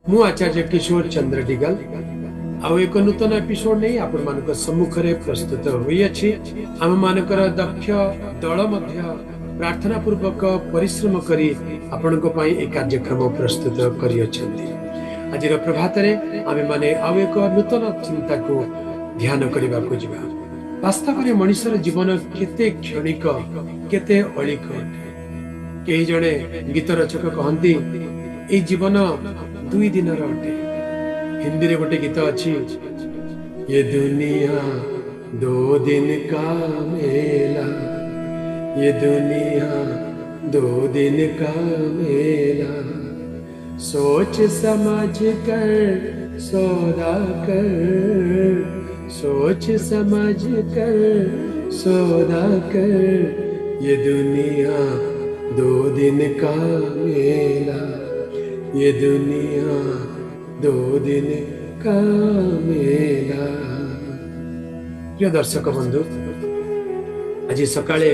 ମୁଁ ଆଚାର୍ଯ୍ୟ କିଶୋର ଚନ୍ଦ୍ର ଡିଗଲ ଆଉ ଏକ ନୂତନ ଏପିସୋଡ ନେଇ ଆପଣମାନଙ୍କ ସମ୍ମୁଖରେ ପ୍ରସ୍ତୁତ ହୋଇଅଛି। ଆମମାନଙ୍କର ଦକ୍ଷ ଦଳ ମଧ୍ୟ ପ୍ରାର୍ଥନା ପୂର୍ବକ ପରିଶ୍ରମ କରି ଆପଣଙ୍କ ପାଇଁ ଏହି କାର୍ଯ୍ୟକ୍ରମ ପ୍ରସ୍ତୁତ କରିଅଛନ୍ତି। ଆଜିର ପ୍ରଭାତରେ ଆମେମାନେ ଆଉ ଏକ ନୂତନ ଚିନ୍ତାକୁ ଧ୍ୟାନ କରିବାକୁ ଯିବା। ବାସ୍ତବରେ ମଣିଷର ଜୀବନ କେତେ କ୍ଷଣିକ, କେତେ ଅଳିକ ଅଟେ। କେହି ଜଣେ ଗୀତ ରଚକ କହନ୍ତି, ଏଇ ଜୀବନ 2 ଦିନର ଅଟେ। ହିନ୍ଦୀରେ ଗୋଟେ ଗୀତ ଅଛି, "ये दुनिया 2 दिन का मेला, ये दुनिया 2 दिन का मेला, सोच समझ कर सौदा कर, सोच समझ कर सौदा कर, ये दुनिया 2 दिन का मेला, ये दुनिया 2 दिन का मेला।" ପ୍ରିୟ ଦର୍ଶକ ବନ୍ଧୁ, ଆଜି ସକାଳେ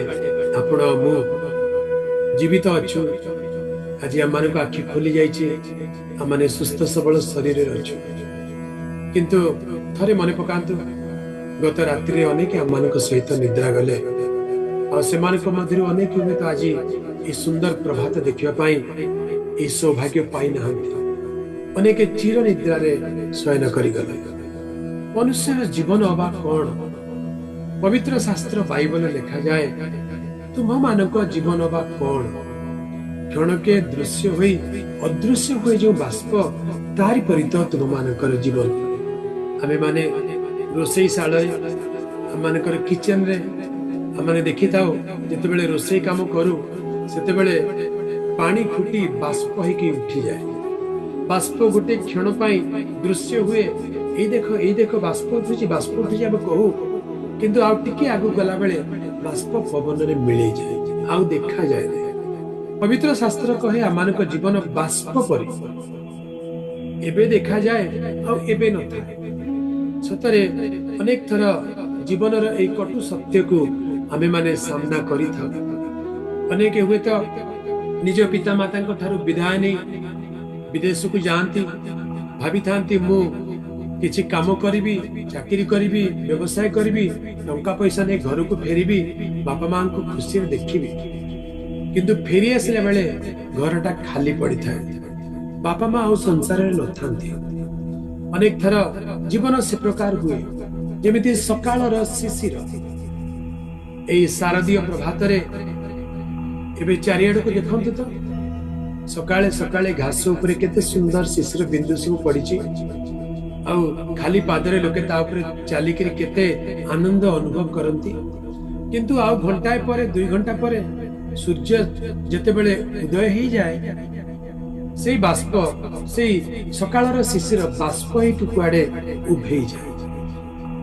ଆପଣ ମୁଁ ଜୀବିତ ଅଛୁ। ଆଜି ଆମମାନଙ୍କ ଆଖି ଖୋଲି ଯାଇଛି, ଆମମାନେ ସୁସ୍ଥ ସବଳ ଶରୀରରେ ଅଛୁ। କିନ୍ତୁ ଥରେ ମନେ ପକାନ୍ତୁ, ଗତ ରାତ୍ରିରେ ଅନେକ ଆମମାନଙ୍କ ସହିତ ନିଦ୍ରା ଗଲେ ଆଉ ସେମାନଙ୍କ ମଧ୍ୟରୁ ଅନେକ ହୁଏତ ଆଜି ଏହି ସୁନ୍ଦର ପ୍ରଭାତ ଦେଖିବା ପାଇଁ ଏହି ସୌଭାଗ୍ୟ ପାଇନାହାନ୍ତି। ଅନେକ ଚିର ନିଦ୍ରାରେ ଶୟନ କରିଗଲେ। ମନୁଷ୍ୟର ଜୀବନ ଅବା କଣ? ପବିତ୍ର ଶାସ୍ତ୍ର ବାଇବଲ ଲେଖାଯାଏ, ତୁମ୍ଭମାନଙ୍କ ଜୀବନ ବା କଣ? କ୍ଷଣକେ ଦୃଶ୍ୟ ହୋଇ ଅଦୃଶ୍ୟ ହୁଏ ଯେଉଁ ବାଷ୍ପ, ତାରି ପରି ତ ତୁମମାନଙ୍କର ଜୀବନ। ଆମେମାନେ ରୋଷେଇ ଶାଳରେ, ଆମମାନଙ୍କର କିଚେନରେ ଆମମାନେ ଦେଖିଥାଉ, ଯେତେବେଳେ ରୋଷେଇ କାମ କରୁ ସେତେବେଳେ ପାଣି ଫୁଟି ବାଷ୍ପ ହେଇକି ଉଠିଯାଏ। ବାଷ୍ପ ଗୋଟେ କ୍ଷଣ ପାଇଁ ଦୃଶ୍ୟ ହୁଏ। ଏଇ ଦେଖ, ଏଇ ଦେଖ, ବାଷ୍ପ ଉଠୁଛି, ବାଷ୍ପ ଉଠୁଛି ଆମେ କହୁ। କିନ୍ତୁ ଆଉ ଟିକେ ଆଗକୁ ଗଲାବେଳେ ବାଷ୍ପ ପବନରେ ମିଳେଇଯାଏ, ଆଉ ଦେଖାଯାଏ ନାହିଁ। ପବିତ୍ର ଶାସ୍ତ୍ର କହେ, ଆମମାନଙ୍କ ଜୀବନ ବାଷ୍ପ ପରି, ଏବେ ଦେଖାଯାଏ ଆଉ ଏବେ ନଥାଏ। ସତରେ ଅନେକ ଥର ଜୀବନର ଏଇ କଟୁ ସତ୍ୟକୁ ଆମେମାନେ ସାମ୍ନା କରିଥାଉ। ଅନେକ ହୁଏତ ନିଜ ପିତାମାତାଙ୍କ ଠାରୁ ବିଦାୟ ନେଇ ବିଦେଶକୁ ଯାଆନ୍ତି। ଭାବିଥାନ୍ତି, ମୁଁ କିଛି କାମ କରିବି, ଚାକିରି କରିବି, ବ୍ୟବସାୟ କରିବି, ଟଙ୍କା ପଇସା ନେଇ ଘରକୁ ଫେରିବି, ବାପା ମାଙ୍କୁ ଖୁସିରେ ଦେଖିବି। କିନ୍ତୁ ଫେରି ଆସିଲା ବେଳେ ଘରଟା ଖାଲି ପଡିଥାଏ, ବାପା ମା ଆଉ ସଂସାରରେ ନଥାନ୍ତି। ଅନେକ ଥର ଜୀବନ ସେ ପ୍ରକାର ହୁଏ, ଯେମିତି ସକାଳର ଶିଶିର। ଏଇ ଶାରଦୀୟ ପ୍ରଭାତରେ ଏବେ ଚାରିଆଡକୁ ଦେଖନ୍ତୁ ତ, ସକାଳେ ସକାଳେ ଘାସ ଉପରେ କେତେ ସୁନ୍ଦର ଶିଶିର ବିନ୍ଦୁ ସବୁ ପଡିଛି ଆଉ ଖାଲି ପାଦରେ ଲୋକେ ତା ଉପରେ ଚାଲିକିରି କେତେ ଆନନ୍ଦ ଅନୁଭବ କରନ୍ତି। କିନ୍ତୁ ଆଉ ଘଣ୍ଟାଏ ପରେ, 2 ଘଣ୍ଟା ପରେ ସୂର୍ଯ୍ୟ ଯେତେବେଳେ ଉଦୟ ହେଇଯାଏ, ସେଇ ବାଷ୍ପ, ସେଇ ସକାଳର ଶିଶିର ବାଷ୍ପ ହେଇକି କୁଆଡେ ଉଭେଇ ଯାଏ।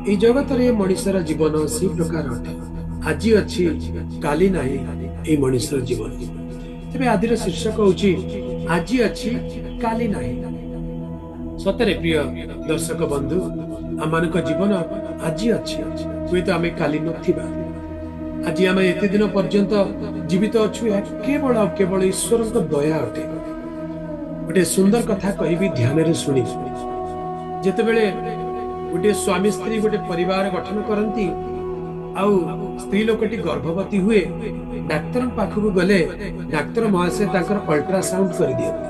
ଏଇ ଜଗତରେ ମଣିଷର ଜୀବନ ସେଇ ପ୍ରକାର ଅଟେ। ଆଜି ଅଛି, କାଲି ନାହିଁ ଏଇ ମଣିଷର ଜୀବନ। ତେବେ ଆଜିର ଶୀର୍ଷକ ହଉଛି, ଆଜି ଅଛି କାଲି ନାହିଁ। ସତରେ ପ୍ରିୟ ଦର୍ଶକ ବନ୍ଧୁ, ଆମମାନଙ୍କ ଜୀବନ ଆଜି ଅଛି, ହୁଏତ ଆମେ କାଲି ନଥିବା। ଆଜି ଆମେ ଏତେ ଦିନ ପର୍ଯ୍ୟନ୍ତ ଜୀବିତ ଅଛୁ, ଏହା କେବଳ ଆଉ କେବଳ ଈଶ୍ୱରଙ୍କ ଦୟା ଅଟେ। ଗୋଟେ ସୁନ୍ଦର କଥା କହିବି, ଧ୍ୟାନରେ ଶୁଣି। ଯେତେବେଳେ ଗୋଟେ ସ୍ୱାମୀ ସ୍ତ୍ରୀ ଗୋଟେ ପରିବାର ଗଠନ କରନ୍ତି ଆଉ ସ୍ତ୍ରୀ ଲୋକଟି ଗର୍ଭବତୀ ହୁଏ, ଡାକ୍ତରଙ୍କ ପାଖକୁ ଗଲେ ଡାକ୍ତର ମହାଶୟ ତାଙ୍କର ଅଲ୍ଟ୍ରାସାଉଣ୍ଡ କରିଦିଅନ୍ତି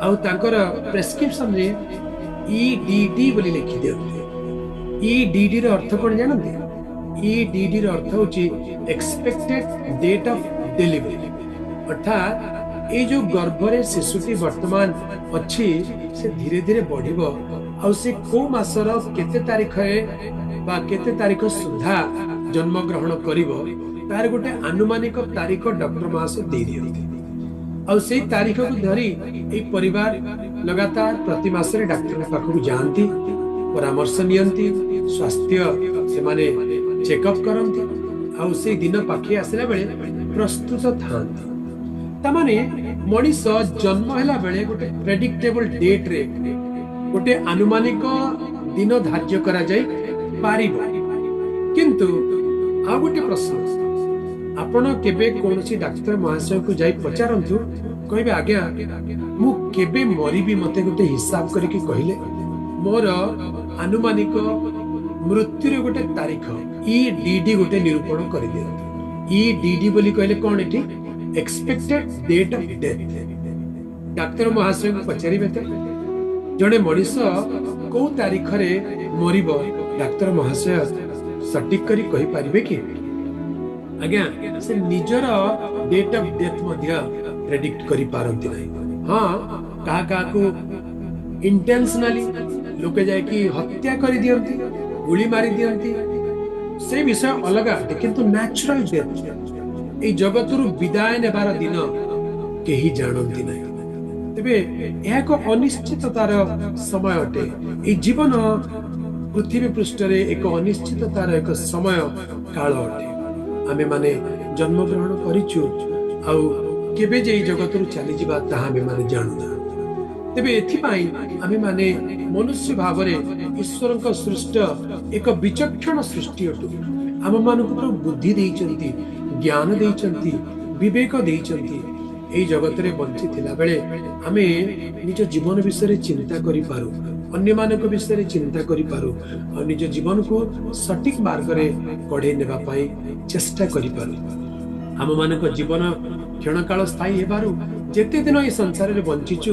ଆଉ ତାଙ୍କର ପ୍ରେସକ୍ରିପସନରେ ଇଡିଡି ବୋଲି ଲେଖି ଦିଅନ୍ତି। ଇଡିଡି ର ଅର୍ଥ କଣ ଜାଣନ୍ତି? ଇଡିଡି ର ଅର୍ଥ ହଉଛି ଏକ୍ସପେକ୍ଟେଡ ଡେଟ୍ ଅଫ ଡେଲିଭରି। ଅର୍ଥାତ୍ ଏଇ ଯୋଉ ଗର୍ଭରେ ଶିଶୁଟି ବର୍ତ୍ତମାନ ଅଛି, ସେ ଧୀରେ ଧୀରେ ବଢିବ ଆଉ ସେ କୋଉ ମାସର କେତେ ତାରିଖରେ ବା କେତେ ତାରିଖ ସୁଦ୍ଧା ଜନ୍ମ ଗ୍ରହଣ କରିବ, ତାର ଗୋଟେ ଆନୁମାନିକ ତାରିଖ ଡକ୍ଟର ମହାଶୟ ଦେଇ ଦିଅନ୍ତି। ଆଉ ସେଇ ତାରିଖକୁ ଧରି ଏଇ ପରିବାର ଲଗାତାର ପ୍ରତି ମାସରେ ଡାକ୍ତରଙ୍କ ପାଖକୁ ଯାଆନ୍ତି, ପରାମର୍ଶ ନିଅନ୍ତି, ସ୍ୱାସ୍ଥ୍ୟ ସେମାନେ ଚେକଅପ୍ କରନ୍ତି ଆଉ ସେଇ ଦିନ ପାଖେଇ ଆସିଲା ବେଳେ ପ୍ରସ୍ତୁତ ଥାଆନ୍ତି। ତାମାନେ ମଣିଷ ଜନ୍ମ ହେଲା ବେଳେ ଗୋଟେ ପ୍ରେଡିକ୍ଟେବଲ ଡେଟ୍ରେ, ଗୋଟେ ଆନୁମାନିକ ଦିନ ଧାର୍ଯ୍ୟ କରାଯାଇ ପାରିବ। କିନ୍ତୁ ଆଉ ଗୋଟେ ପ୍ରଶ୍ନ, ଆପଣ କେବେ କୌଣସି ଡାକ୍ତର ମହାଶୟକୁ ଯାଇ ପଚାରନ୍ତୁ, କହିବେ, ଆଜ୍ଞା, ମୁଁ କେବେ ମରିବି ମତେ ଗୋଟେ ହିସାବ କରିକି କହିଲେ। ମୋର ଆନୁମାନିକ ମୃତ୍ୟୁର ଗୋଟେ ତାରିଖ ଇଡିଡି ଗୋଟେ ନିରୂପଣ କରିଦିଅନ୍ତୁ। ଇଡିଡି ବୋଲି କହିଲେ କଣ ଏଠି? Expected date of death. ଡାକ୍ତର ମହାଶୟଙ୍କୁ ପଚାରିବେ ତ, ଜଣେ ମଣିଷ କୋଉ ତାରିଖରେ ମରିବ, ଡାକ୍ତର ମହାଶୟ ସଠିକ କରି କହିପାରିବେ କି ଆଜ୍ଞା? ସେ ନିଜର ଡେଟ୍ ଅଫ ଡେଥ୍ ମଧ୍ୟ ପ୍ରେଡିକ୍ଟ କରିପାରନ୍ତି ନାହିଁ। ହଁ, କାହା କାହାକୁ ଇଣ୍ଟେନସନାଲି ଲୋକେ ଯାଇକି ହତ୍ୟା କରିଦିଅନ୍ତି, ଗୁଳି ମାରି ଦିଅନ୍ତି, ସେ ବିଷୟ ଅଲଗା ଅଟେ। କିନ୍ତୁ ନ୍ୟାଚୁରାଲ ଡେଥ୍, ଏଇ ଜଗତରୁ ବିଦାୟ ନେବାର ଦିନ କେହି ଜାଣନ୍ତି ନାହିଁ। ତେବେ ଏହା ଏକ ଅନିଶ୍ଚିତତାର ସମୟ ଅଟେ। ଏଇ ଜୀବନ ପୃଥିବୀ ପୃଷ୍ଠରେ ଏକ ଅନିଶ୍ଚିତତାର ଏକ ସମୟ କାଳ ଅଟେ। ଆମେମାନେ ଜନ୍ମଗ୍ରହଣ କରିଛୁ ଆଉ କେବେ ଯେ ଏଇ ଜଗତରୁ ଚାଲିଯିବା, ତାହା ଆମେମାନେ ଜାଣୁନା। ତେବେ ଏଥିପାଇଁ ଆମେମାନେ ମନୁଷ୍ୟ ଭାବରେ ଈଶ୍ୱରଙ୍କ ସୃଷ୍ଟ ଏକ ବିଚକ୍ଷଣ ସୃଷ୍ଟି ଅଟୁ। ଆମମାନଙ୍କୁ ପ୍ରଭୁ ବୁଦ୍ଧି ଦେଇଛନ୍ତି, ଜ୍ଞାନ ଦେଇଛନ୍ତି, ବିବେକ ଦେଇଛନ୍ତି। ଏଇ ଜଗତରେ ବଞ୍ଚିଥିଲା ବେଳେ ଆମେ ନିଜ ଜୀବନ ବିଷୟରେ ଚିନ୍ତା କରିପାରୁ, ଅନ୍ୟମାନଙ୍କ ବିଷୟରେ ଚିନ୍ତା କରିପାରୁ ଆଉ ନିଜ ଜୀବନକୁ ସଠିକ ମାର୍ଗରେ କଢେଇ ନେବା ପାଇଁ ଚେଷ୍ଟା କରିପାରୁ। ଆମମାନଙ୍କ ଜୀବନ କ୍ଷଣକାଳ ସ୍ଥାୟୀ ହେବାରୁ ଯେତେ ଦିନ ଏଇ ସଂସାରରେ ବଞ୍ଚିଛୁ,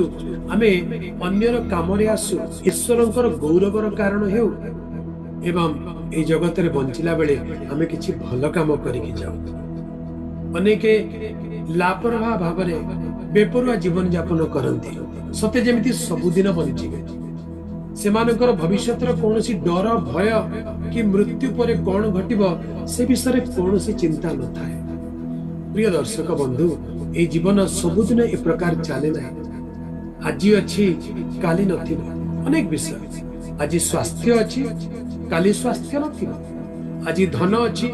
ଆମେ ଅନ୍ୟର କାମରେ ଆସୁ, ଈଶ୍ୱରଙ୍କର ଗୌରବର କାରଣ ହେଉ ଏବଂ ଏଇ ଜଗତରେ ବଞ୍ଚିଲା ବେଳେ ଆମେ କିଛି ଭଲ କାମ କରିକି ଯାଉ। ଅନେକ ଲାପରବାହ ଭାବରେ ବେପରୁଆ ଜୀବନ ଯାପନ କରନ୍ତି, ସତେ ଯେମିତି ସବୁଦିନ ବଞ୍ଚିବେ। ସେମାନଙ୍କର ଭବିଷ୍ୟତର କୌଣସି ଡର, ଭୟ କି ମୃତ୍ୟୁ ପରେ କଣ ଘଟିବ, ସେ ବିଷୟରେ କୌଣସି ଚିନ୍ତା ନଥାଏ। ପ୍ରିୟ ଦର୍ଶକ ବନ୍ଧୁ, ଏଇ ଜୀବନ ସବୁଦିନ ଏ ପ୍ରକାର ଚାଲେ ନାହିଁ। ଆଜି ଅଛି, କାଲି ନଥିବ। ଅନେକ ବିଷୟ, ଆଜି ସ୍ୱାସ୍ଥ୍ୟ ଅଛି, କାଲି ସ୍ୱାସ୍ଥ୍ୟ ନଥିବ। ଆଜି ଧନ ଅଛି,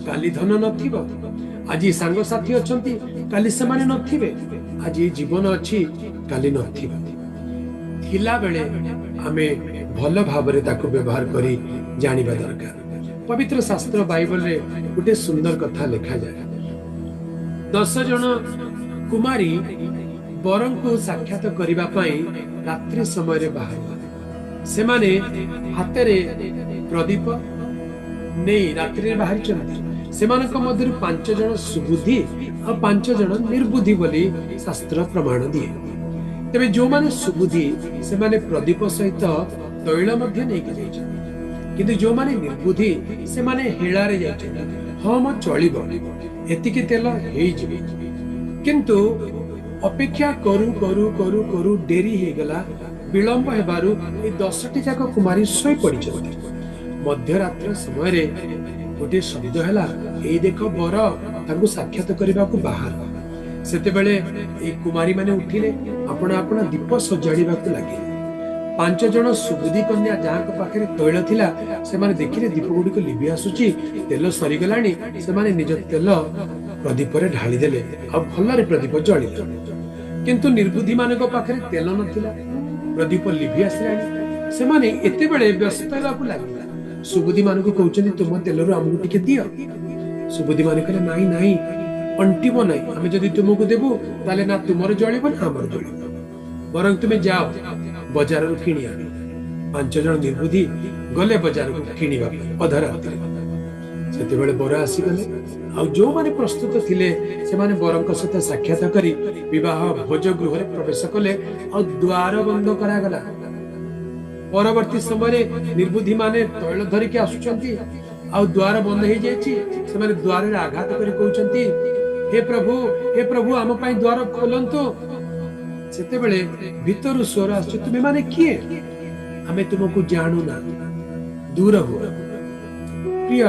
କାଲି ଧନ ନଥିବ। ଆଜି ସାଙ୍ଗସାଥି ଅଛନ୍ତି, କାଲି ସେମାନେ ନଥିବେ। ଆଜି ଜୀବନ ଅଛି, କାଲି ନଥିବ। ଥିଲା ବେଳେ ଆମେ ଭଲ ଭାବରେ ତାକୁ ବ୍ୟବହାର କରି ଜାଣିବା ଦରକାର। ପବିତ୍ର ଶାସ୍ତ୍ର ବାଇବଲରେ ଗୋଟେ ସୁନ୍ଦର କଥା ଲେଖାଯାଏ। 10 ଜଣ କୁମାରୀ ବରଙ୍କୁ ସାକ୍ଷାତ କରିବା ପାଇଁ ରାତ୍ରି ସମୟରେ ବାହାରିଲେ। ସେମାନେ ହାତରେ ପ୍ରଦୀପ ନେଇ ରାତ୍ରିରେ ବାହାରିଛନ୍ତି। ସେମାନଙ୍କ ମଧ୍ୟରୁ 5 ଜଣ ସୁବୁଦ୍ଧି ଆଉ 5 ଜଣ ନିର୍ବୁଦ୍ଧି ବୋଲି ଶାସ୍ତ୍ର ପ୍ରମାଣ ଦିଏ। ତେବେ ଯୋଉମାନେ ସୁବୁଦ୍ଧି, ସେମାନେ ପ୍ରଦୀପ ସହିତ ତୈଳ ମଧ୍ୟ ନେଇକି ଯାଇଛନ୍ତି। କିନ୍ତୁ ଯୋଉମାନେ ନିର୍ବୁଦ୍ଧି, ସେମାନେ ହେଳାରେ ଯାଇଛନ୍ତି। ହଁ ମ ଚଳିବ, ଏତିକି ତେଲ ହେଇଯିବ। କିନ୍ତୁ ଅପେକ୍ଷା କରୁ କରୁ କରୁ କରୁ ଡେରି ହେଇଗଲା। ବିଳମ୍ବ ହେବାରୁ ଏଇ 10ଟି ଯାକ କୁମାରୀ ଶୋଇ ପଡିଛନ୍ତି। ମଧ୍ୟରାତ୍ର ସମୟରେ ଗୋଟିଏ ଶବ୍ଦ ହେଲା, ଏଇ ଦେଖ ବର, ତାଙ୍କୁ ସାକ୍ଷାତ କରିବାକୁ ବାହାର। ସେତେବେଳେ ଏଇ କୁମାରୀ ମାନେ ଉଠିଲେ, ଆପଣା ଆପଣା ଦୀପ ସଜାଡ଼ିବାକୁ ଲାଗିଲେ। 5 ଜଣ ସୁବୁଦ୍ଧି କନ୍ୟା, ଯାହାଙ୍କ ପାଖରେ ତୈଳ ଥିଲା, ସେମାନେ ଦେଖିଲେ ଦୀପ ଗୁଡ଼ିକ ଲିଭି ଆସୁଛି, ତେଲ ସରିଗଲାଣି। ସେମାନେ ନିଜ ତେଲ ପ୍ରଦୀପରେ ଢାଳିଦେଲେ ଆଉ ଭଲରେ ପ୍ରଦୀପ ଜଳିଲା। କିନ୍ତୁ ନିର୍ବୁଦ୍ଧି ମାନଙ୍କ ପାଖରେ ତେଲ ନଥିଲା, ପ୍ରଦୀପ ଲିଭି ଆସିଲାଣି। ସେମାନେ ଏତେବେଳେ ବ୍ୟସ୍ତ ହେବାକୁ ଲାଗିଲା। ସୁବୁଦ୍ଧି ମାନଙ୍କୁ କହୁଛନ୍ତି, ତୁମ ତେଲରୁ ଆମକୁ ଟିକେ ଦିଅ। ସୁବୁଦ୍ଧି ମାନେ କହିଲେ, ନାଇଁ ନାଇଁ, ଅଣ୍ଟିବ ନାହିଁ। ଆମେ ଯଦି ତୁମକୁ ଦେବୁ, ତାହେଲେ ନା ତୁମର ଜଳିବ ନା ଆମର ଜଳିବ। ବରଂ ତୁମେ ଯାଅ, ବଜାରରୁ କିଣି ଆଣ। 5 ଜଣ ନିର୍ବୁଦ୍ଧି ଗଲେ ବଜାରକୁ କିଣିବା ପାଇଁ ଅଧରାତ୍ରିରେ। ସେତେବେଳେ ବର ଆସିଗଲେ ଆଉ ଯୋଉମାନେ ପ୍ରସ୍ତୁତ ଥିଲେ, ସେମାନେ ବରଙ୍କ ସହିତ ସାକ୍ଷାତ କରି ବିବାହ ଭୋଜ ଗୃହରେ ପ୍ରବେଶ କଲେ ଆଉ ଦ୍ୱାର ବନ୍ଦ କରାଗଲା। ପରବର୍ତ୍ତୀ ସମୟରେ ନିର୍ବୁଦ୍ଧି ମାନେ ତୈଳ ଧରିକି ଆସୁଛନ୍ତି ଆଉ ଦ୍ୱାର ବନ୍ଦ ହେଇଯାଇଛି। ସେମାନେ ଦ୍ୱାରରେ ଆଘାତ କରି କହୁଛନ୍ତି, ହେ ପ୍ରଭୁ, ହେ ପ୍ରଭୁ, ଆମ ପାଇଁ ଦ୍ୱାର ଖୋଲନ୍ତୁ। ସେତେବେଳେ ଭିତରୁ ସ୍ୱର ଆସୁଛି, ତୁମେ ମାନେ କିଏ? ଆମେ ତୁମକୁ ଜାଣୁନା, ଦୂର ହୁଅ। ପ୍ରିୟ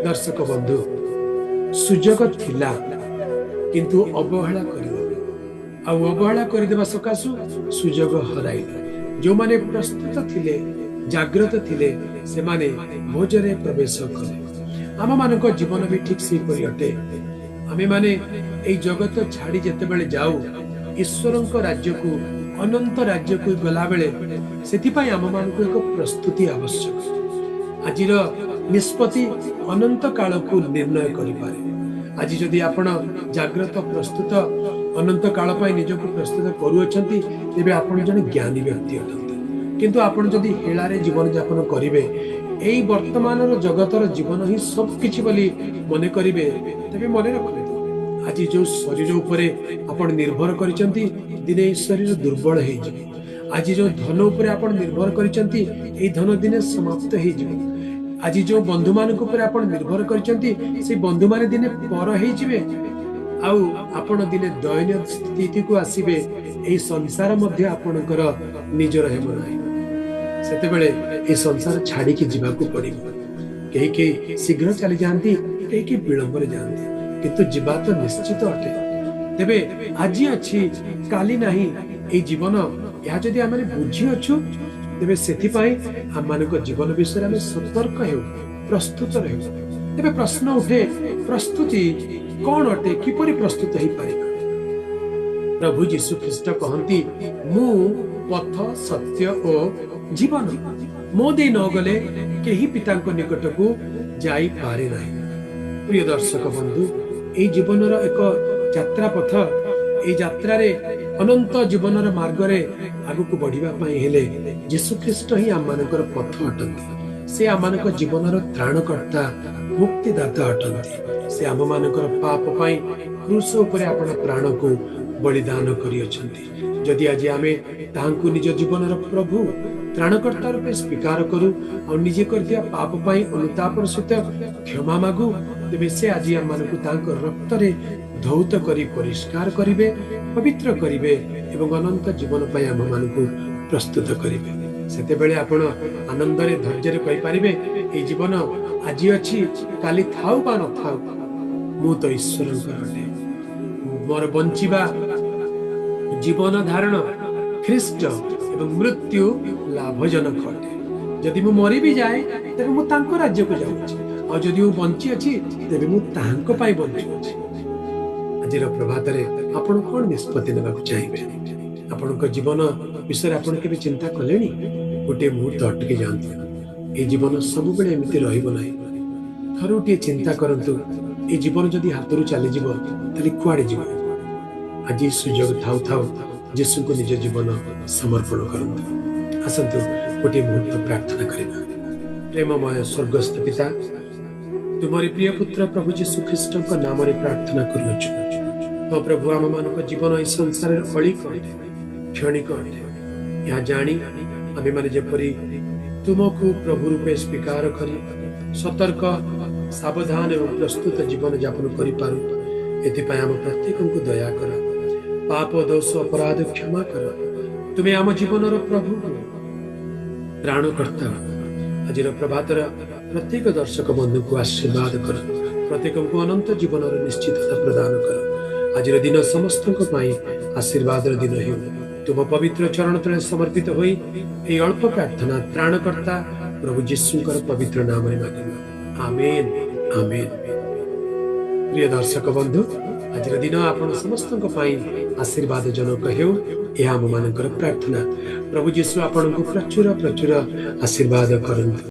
ଦର୍ଶକ ବନ୍ଧୁ, ସୁଯୋଗ ଥିଲା କିନ୍ତୁ ଅବହେଳା କରିଦେଲେ ଆଉ ଅବହେଳା କରିଦେବା ସକାଶୁ ସୁଯୋଗ ହରାଇଲେ। ଯୋଉମାନେ ପ୍ରସ୍ତୁତ ଥିଲେ, ଜାଗ୍ରତ ଥିଲେ, ସେମାନେ ଭୋଜରେ ପ୍ରବେଶ କଲେ। ଆମମାନଙ୍କ ଜୀବନ ବି ଠିକ ସେହିପରି ଅଟେ। ଆମେମାନେ ଏଇ ଜଗତ ଛାଡି ଯେତେବେଳେ ଯାଉ ଈଶ୍ୱରଙ୍କ ରାଜ୍ୟକୁ, ଅନନ୍ତ ରାଜ୍ୟକୁ ଗଲାବେଳେ, ସେଥିପାଇଁ ଆମମାନଙ୍କୁ ଏକ ପ୍ରସ୍ତୁତି ଆବଶ୍ୟକ। ଆଜିର ନିଷ୍ପତ୍ତି ଅନନ୍ତ କାଳକୁ ନିର୍ଣ୍ଣୟ କରିପାରେ। ଆଜି ଯଦି ଆପଣ ଜାଗ୍ରତ, ପ୍ରସ୍ତୁତ ଅନନ୍ତ କାଳ ପାଇଁ ନିଜକୁ ପ୍ରସ୍ତୁତ କରୁଅଛନ୍ତି, ତେବେ ଆପଣ ଜଣେ ଜ୍ଞାନୀ ବ୍ୟକ୍ତି ଅଟନ୍ତି। କିନ୍ତୁ ଆପଣ ଯଦି ହେଳାରେ ଜୀବନଯାପନ କରିବେ, ଏଇ ବର୍ତ୍ତମାନର ଜଗତର ଜୀବନ ହିଁ ସବୁ କିଛି ବୋଲି ମନେ କରିବେ, ତେବେ ମନେ ରଖନ୍ତୁ, ଆଜି ଯୋଉ ଶରୀର ଉପରେ ଆପଣ ନିର୍ଭର କରିଛନ୍ତି, ଦିନେ ଏଇ ଶରୀର ଦୁର୍ବଳ ହେଇଯିବ। ଆଜି ଯୋଉ ଧନ ଉପରେ ଆପଣ ନିର୍ଭର କରିଛନ୍ତି, ଏଇ ଧନ ଦିନେ ସମାପ୍ତ ହେଇଯିବ। ଆଜି ଯୋଉ ବନ୍ଧୁମାନଙ୍କ ଉପରେ ଆପଣ ନିର୍ଭର କରିଛନ୍ତି, ସେଇ ବନ୍ଧୁମାନେ ଦିନେ ପର ହେଇଯିବେ। ଆଉ ଆପଣ ଦିନେ ଦୟନୀୟ ସ୍ଥିତିକୁ ଆସିବେ। ଏଇ ସଂସାର ମଧ୍ୟ ଆପଣଙ୍କର ନିଜର ହେବ ନାହିଁ। ସେତେବେଳେ ଏ ସଂସାର ଛାଡିକି ଯିବାକୁ ପଡିବ। କେହି କେହି ଶୀଘ୍ର ଚାଲିଯାଆନ୍ତି, କେହି କେହି ବିଳମ୍ବରେ ଯାଆନ୍ତି, କିନ୍ତୁ ଯିବା ତ ନିଶ୍ଚିତ ଅଟେ। ତେବେ ଆଜି ଅଛି, କାଲି ନାହିଁ, ଏଇ ଜୀବନ, ଏହା ଯଦି ଆମେ ବୁଝିଅଛୁ, ତେବେ ସେଥିପାଇଁ ଆମମାନଙ୍କ ଜୀବନ ବିଷୟରେ ଆମେ ସତର୍କ ହେଉ, ପ୍ରସ୍ତୁତ ରହୁ। ତେବେ ପ୍ରଶ୍ନ ଉଠେ, ପ୍ରସ୍ତୁତି କଣ ଅଟେ? କିପରି ପ୍ରସ୍ତୁତ ହେଇପାରିବା? ପ୍ରଭୁ ଯୀଶୁ ଖ୍ରୀଷ୍ଟ କହନ୍ତି, ମୁଁ ପଥ, ସତ୍ୟ ଓ ଜୀବନ। ମୋ ଦେଇ ନ ଗଲେ କେହି ପିତାଙ୍କ ନିକଟକୁ ଯାଇପାରେ ନାହିଁ। ପ୍ରିୟ ଦର୍ଶକ ବନ୍ଧୁ, ଏଇ ଜୀବନର ଏକ ଯାତ୍ରା ପଥ। ଏଇ ଯାତ୍ରାରେ ଅନନ୍ତ ଜୀବନର ମାର୍ଗରେ ଆଗକୁ ବଢିବା ପାଇଁ ହେଲେ ଯୀଶୁ ଖ୍ରୀଷ୍ଟ ହିଁ ଆମମାନଙ୍କର ପଥ ଅଟନ୍ତି। ସେ ଆମମାନଙ୍କ ଜୀବନର ତ୍ରାଣକର୍ତ୍ତା, ମୁକ୍ତିଦାତା ଅଟନ୍ତି। ସେ ଆମମାନଙ୍କର ପାପ ପାଇଁ କ୍ରୁଶ ଉପରେ ଆପଣା ପ୍ରାଣକୁ ବଳିଦାନ କରିଅଛନ୍ତି। ଯଦି ଆଜି ଆମେ ତାହାଙ୍କୁ ନିଜ ଜୀବନର ପ୍ରଭୁ, ତ୍ରାଣକର୍ତ୍ତା ରୂପେ ସ୍ୱୀକାର କରୁ ଆଉ ନିଜେ କରିଥିବା ପାପ ପାଇଁ ଅନୁତାପର ସହିତ କ୍ଷମା ମାଗୁ, ତେବେ ସେ ଆଜି ଆମମାନଙ୍କୁ ତାଙ୍କ ରକ୍ତରେ ଧୌତ କରି ପରିଷ୍କାର କରିବେ, ପବିତ୍ର କରିବେ ଏବଂ ଅନନ୍ତ ଜୀବନ ପାଇଁ ଆମମାନଙ୍କୁ ପ୍ରସ୍ତୁତ କରିବେ। ସେତେବେଳେ ଆପଣ ଆନନ୍ଦରେ, ଧୈର୍ଯ୍ୟରେ କହିପାରିବେ, ଏଇ ଜୀବନ ଆଜି ଅଛି, କାଲି ଥାଉ ବା ନଥାଉ, ମୁଁ ତ ଈଶ୍ୱରଙ୍କର ଅଟେ। ମୋର ବଞ୍ଚିବା, ଜୀବନ ଧାରଣ ଖ୍ରୀଷ୍ଟ ଏବଂ ମୃତ୍ୟୁ ଲାଭଜନକ ଅଟେ। ଯଦି ମୁଁ ମରି ବି ଯାଏ, ତେବେ ମୁଁ ତାଙ୍କ ରାଜ୍ୟକୁ ଯାଉଛି, ଆଉ ଯଦି ମୁଁ ବଞ୍ଚି ଅଛି, ତେବେ ମୁଁ ତାହାଙ୍କ ପାଇଁ ବଞ୍ଚୁଅଛି। ଆଜିର ପ୍ରଭାତରେ ଆପଣ କଣ ନିଷ୍ପତ୍ତି ନେବାକୁ ଚାହିଁବେ? ଆପଣଙ୍କ ଜୀବନ ବିଷୟରେ ଆପଣ କେବେ ଚିନ୍ତା କଲେଣି? ଗୋଟିଏ ମୁହୂର୍ତ୍ତ ଅଟକି ଯାଆନ୍ତୁ। ଏଇ ଜୀବନ ସବୁବେଳେ ଏମିତି ରହିବ ନାହିଁ। ଥରୁଟିଏ ଚିନ୍ତା କରନ୍ତୁ, ଏ ଜୀବନ ଯଦି ହାତରୁ ଚାଲିଯିବ, ତାହେଲେ କୁଆଡେ ଯିବ? ଆଜି ସୁଯୋଗ ଥାଉ ଥାଉ ଯୀଶୁଙ୍କୁ ନିଜ ଜୀବନ ସମର୍ପଣ କରନ୍ତୁ। ଆସନ୍ତୁ, ଗୋଟିଏ ମୁହୂର୍ତ୍ତ ପ୍ରାର୍ଥନା କରିବା। ପ୍ରେମମୟ ସ୍ୱର୍ଗସ୍ଥ ପିତା, ତୁମରି ପ୍ରିୟ ପୁତ୍ର ପ୍ରଭୁ ଯୀଶୁ ଖ୍ରୀଷ୍ଟଙ୍କ ନାମରେ ପ୍ରାର୍ଥନା କରୁଅଛୁ। ମୋ ପ୍ରଭୁ, ଆମମାନଙ୍କ ଜୀବନ ଏହି ସଂସାରରେ ଅଳିକ ଅଟେ, କ୍ଷଣିକ ଅଟେ। ଏହା ଜାଣି ଆମେମାନେ ଯେପରି ତୁମକୁ ପ୍ରଭୁ ରୂପେ ସ୍ୱୀକାର କରି ସତର୍କ, ସାବଧାନ ଏବଂ ପ୍ରସ୍ତୁତ ଜୀବନ ଯାପନ କରିପାରୁ, ଏଥିପାଇଁ ଆମ ପ୍ରତ୍ୟେକଙ୍କୁ ଦୟା କର। ପାପ, ଦୋଷ, ଅପରାଧ କ୍ଷମା କର। ତୁମେ ଆମ ଜୀବନର ପ୍ରଭୁ ହୁଅ, ତ୍ରାଣକର୍ତ୍ତା ହୁଅ। ଆଜିର ପ୍ରଭାତର ପ୍ରତ୍ୟେକ ଦର୍ଶକ ବନ୍ଧୁଙ୍କୁ ଆଶୀର୍ବାଦ କର। ପ୍ରତ୍ୟେକଙ୍କୁ ଅନନ୍ତ ଜୀବନର ନିଶ୍ଚିତତା ପ୍ରଦାନ କର। ଆଜିର ଦିନ ସମସ୍ତଙ୍କ ପାଇଁ ଆଶୀର୍ବାଦର ଦିନ ହେଉ। ତୁମ ପବିତ୍ର ଚରଣ ତଳେ ସମର୍ପିତ ହୋଇ ଏହି ଅଳ୍ପ ପ୍ରାର୍ଥନା ତ୍ରାଣକର୍ତ୍ତା ପ୍ରଭୁ ଯୀଶୁଙ୍କର ପବିତ୍ର ନାମରେ ମାଗିବା, ଆମେନ୍, ଆମେନ୍। ପ୍ରିୟ ଦର୍ଶକ ବନ୍ଧୁ, ଆଜିର ଦିନ ଆପଣ ସମସ୍ତଙ୍କ ପାଇଁ ଆଶୀର୍ବାଦ ଜନକ ହେଉ, ଏହା ଆମମାନଙ୍କର ପ୍ରାର୍ଥନା। ପ୍ରଭୁ ଯୀଶୁ ଆପଣଙ୍କୁ ପ୍ରଚୁର ପ୍ରଚୁର ଆଶୀର୍ବାଦ କରନ୍ତୁ।